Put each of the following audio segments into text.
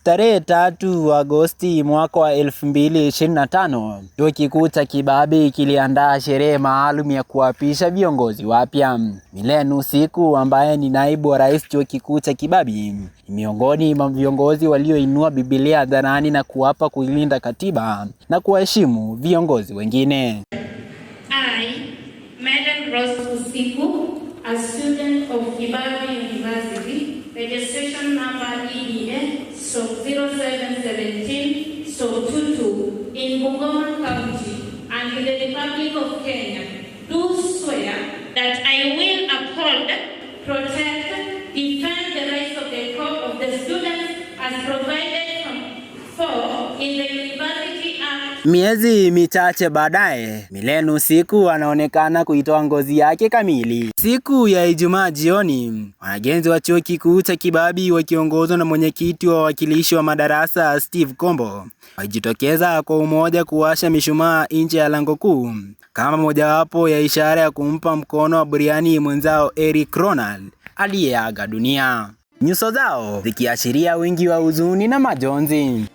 Tarehe 3 Agosti mwaka wa 2025, Chuo Kikuu cha Kibabii kiliandaa sherehe maalum ya kuapisha viongozi wapya. Milen Usiku ambaye ni naibu wa rais Chuo Kikuu cha Kibabii ni miongoni mwa viongozi walioinua Biblia hadharani na kuapa kuilinda katiba na kuwaheshimu viongozi wengine. I, Madam Rose Usiku, a student of Kibabii University, registration number EDA sub 0717 sub 22 in Bungoma County and in the Republic of Kenya, do swear that I will uphold, protect, defend the rights of the students as provided for in the University Act. Miezi michache baadaye, Milen Usiku anaonekana kuitoa ngozi yake kamili. Siku ya Ijumaa jioni, wanagenzi wa Chuo Kikuu cha Kibabii wakiongozwa na mwenyekiti wa wawakilishi wa madarasa Steve Kombo walijitokeza kwa umoja kuwasha mishumaa nje ya lango kuu kama mojawapo ya ishara ya kumpa mkono wa buriani mwenzao Eric Ronald aliyeaga dunia, nyuso zao zikiashiria wingi wa huzuni na majonzi.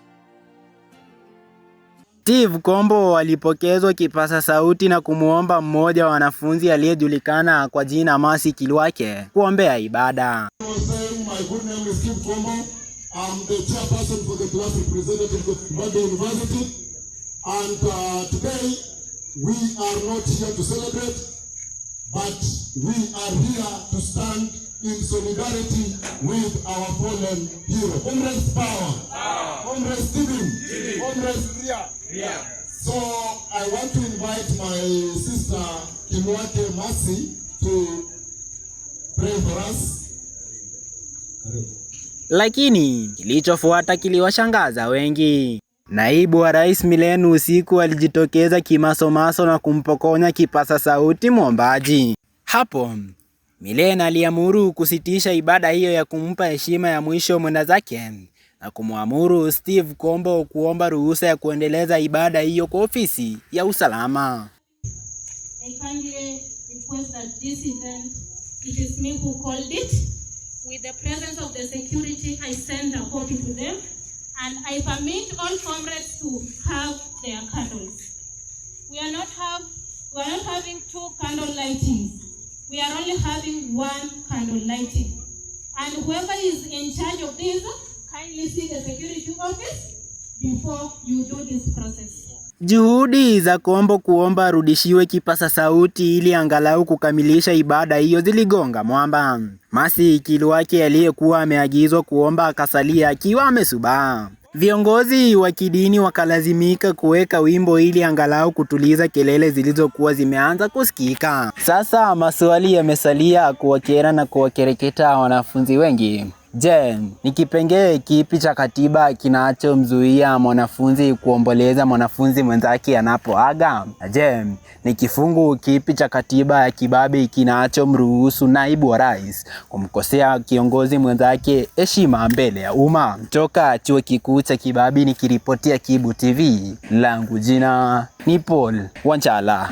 Steve Kombo alipokezwa kipaza sauti na kumwomba mmoja wa wanafunzi aliyejulikana kwa jina Mercy Kilwake kuombea ibada. I was saying, my good name is Steve Kombo. I'm the chairperson for the class representative of Kibabii University. And today, we are not here to celebrate, but we are here to stand in solidarity with our fallen hero. Comrades power. Comrades Stephen. Comrades Ria. So I want to invite my sister Kilwake Mercy to pray for us. Lakini kilichofuata kiliwashangaza wengi. Naibu wa Rais Milen Usiku alijitokeza kimasomaso na kumpokonya kipaza sauti mwombaji. Hapo Milen aliamuru kusitisha ibada hiyo ya kumpa heshima ya mwisho mwendazake na kumwamuru Steve Kombo kuomba ruhusa ya kuendeleza ibada hiyo kwa ofisi ya usalama. I kindly request that this event, it is me who called it. With the presence of the security, I send a copy to them and I permit all comrades to have their candles. We are not having two candle lightings. We are only having one candle lighting. And whoever is in charge of this, kindly see the security office before you do this process. Juhudi za Kombo kuomba arudishiwe kipaza sauti ili angalau kukamilisha ibada hiyo ziligonga mwamba. Mercy Kilwake aliyekuwa ameagizwa kuomba akasalia akiwa amesubaa. Viongozi wa kidini wakalazimika kuweka wimbo ili angalau kutuliza kelele zilizokuwa zimeanza kusikika. Sasa maswali yamesalia kuwakera na kuwakereketa wanafunzi wengi. Je, ni kipengee kipi cha katiba kinachomzuia mwanafunzi kuomboleza mwanafunzi mwenzake anapoaga? Na je, ni kifungu kipi cha katiba ya Kibabii kinachomruhusu naibu wa rais kumkosea kiongozi mwenzake heshima mbele ya umma? Toka Chuo Kikuu cha Kibabii nikiripotia Kibu TV, langu jina ni Paul Wanchala.